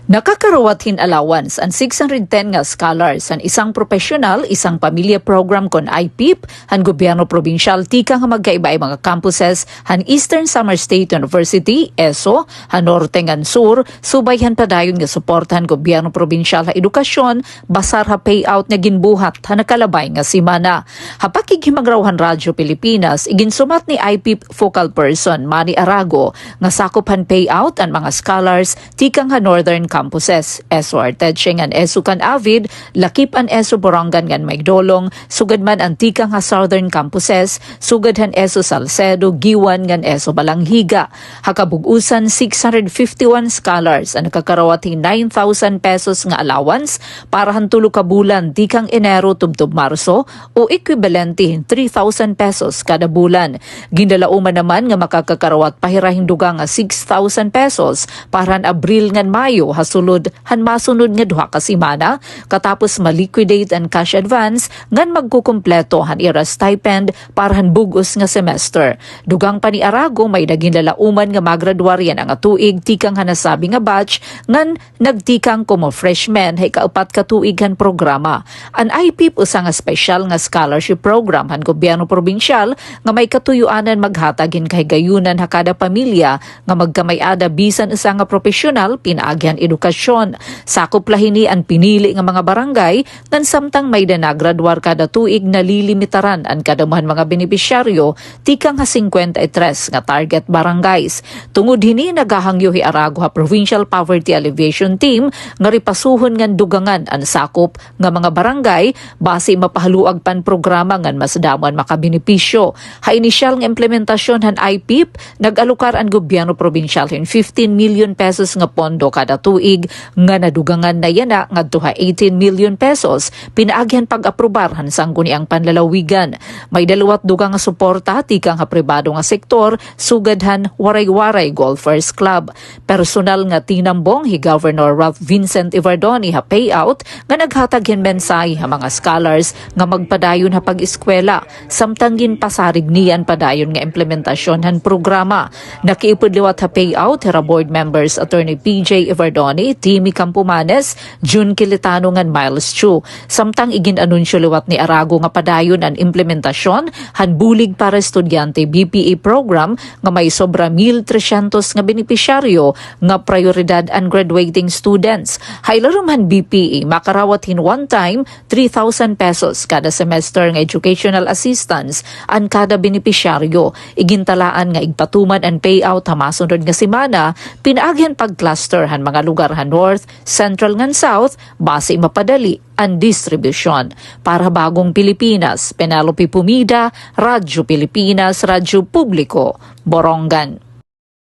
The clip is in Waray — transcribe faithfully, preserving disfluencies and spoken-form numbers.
Nakakarawat hin allowance an six hundred ten nga scholars han Isang Profesional, Isang Pamilya Program kon IPEP han gobyerno probinsyal tikang ha magkaiba nga mga campuses han Eastern Samar State University, ESSU, ha norte ngan sur, subay han padayon nga suporta han gobyerno probinsyal ha edukasyon, basar ha payout nga ginbuhat ha nakalabay nga semana. Ha pakighimangraw han Radyo Pilipinas, iginsumat ni IPEP focal person Manny Arago nga sakop han payout an mga scholars tikang ha northern campuses, ESSU Arteche ngan ESSU Can-avid, lakip an ESSU Borongan ngan Maydolong, sugad man an tikang ha southern campuses, sugad han ESSU Salcedo, Guiuan ngan ESSU Balangiga. Ha kabug-usan, six hundred fifty-one scholars an nakakarawat hin nine thousand pesos nga allowance para han tulo ka bulan tikang Enero tubtob Marso, o ekwibalente hin three thousand pesos kada bulan. Ginlalauman naman nga makakakarawat pa hira hin dugang nga six thousand pesos para han Abril ngan Mayo ha sulod han masunod nga duha ka semana, katapos ma-liquidate an cash advance ngan magkukumpleto han ira stipend para han bug-os nga semester. Dugang pa ni Arago, may-ada ginlalauman nga magradwar yana nga tuig tikang ha nasabi nga batch ngan nagtikang komo freshmen ha ikaupat ka tuig han programa. An IPEP usa nga espesyal nga scholarship program han gobyerno probinsyal nga may katuyoanan maghatag hin kahigayunan ha kada pamilya nga magkamay-ada bisan usa nga propesyonal pinaagi han edukasyon. Sakop la hini an pinili nga mga barangay ngan samtang may-ada nagradwar kada tuig, nalilimitaran an kadamo han mga benepisyaryo tikang ha singkwenta y tres nga target barangays. Tungod hini, naghahangyo hi Arago ha Provincial Poverty Alleviation Team nga ripasuhon ngan dugangan an sakop nga mga barangay basi mapahaluag pa an programa ngan mas damo an makabenepisyo. Ha inisyal nga implementasyon han IPEP, nag-alokar an gobyerno probinsyal hin fifteen million pesos nga pondo kada tuig nga nadugangan na yana ngadto ha eighteen million pesos pinaagi han pag-aprobar han Sangguniang Panlalawigan. May-ada liwat dugang nga suporta tikang ha pribado nga sektor, sugad han Waray-Waray Golfers Club. Personal nga tinambong hi Governor Ralph Vincent Evardone ha payout nga naghatag hin mensahe ha mga scholars nga magpadayon ha pag-eskwela, samtang ginpasarig niya an padayon nga implementasyon han programa. Nakiupod liwat ha payout hira Board Members Attorney P J Evardone, Timmy Campomanes, Jun Kilitano ngan Miles Chu. Samtang igin-anunsyo liwat ni Arago nga padayon an implementasyon han Bulig para Estudyante, BPE program nga may sobra mil tresyentos nga benepisyaryo nga prayoridad an graduating students. Ha ilarom han BPE, makarawat hin one-time three thousand pesos kada semester nga educational assistance an kada benepisyaryo. Igintalaan nga igpatuman an payout ha masunod nga semana, pinaagi han pag-cluster han mga lugar ha North, Central ngan South, basi mapadali an distribusyon. Para ha Bagong Pilipinas, Penelope Pumida, Radyo Pilipinas, Radyo Publiko, Borongan.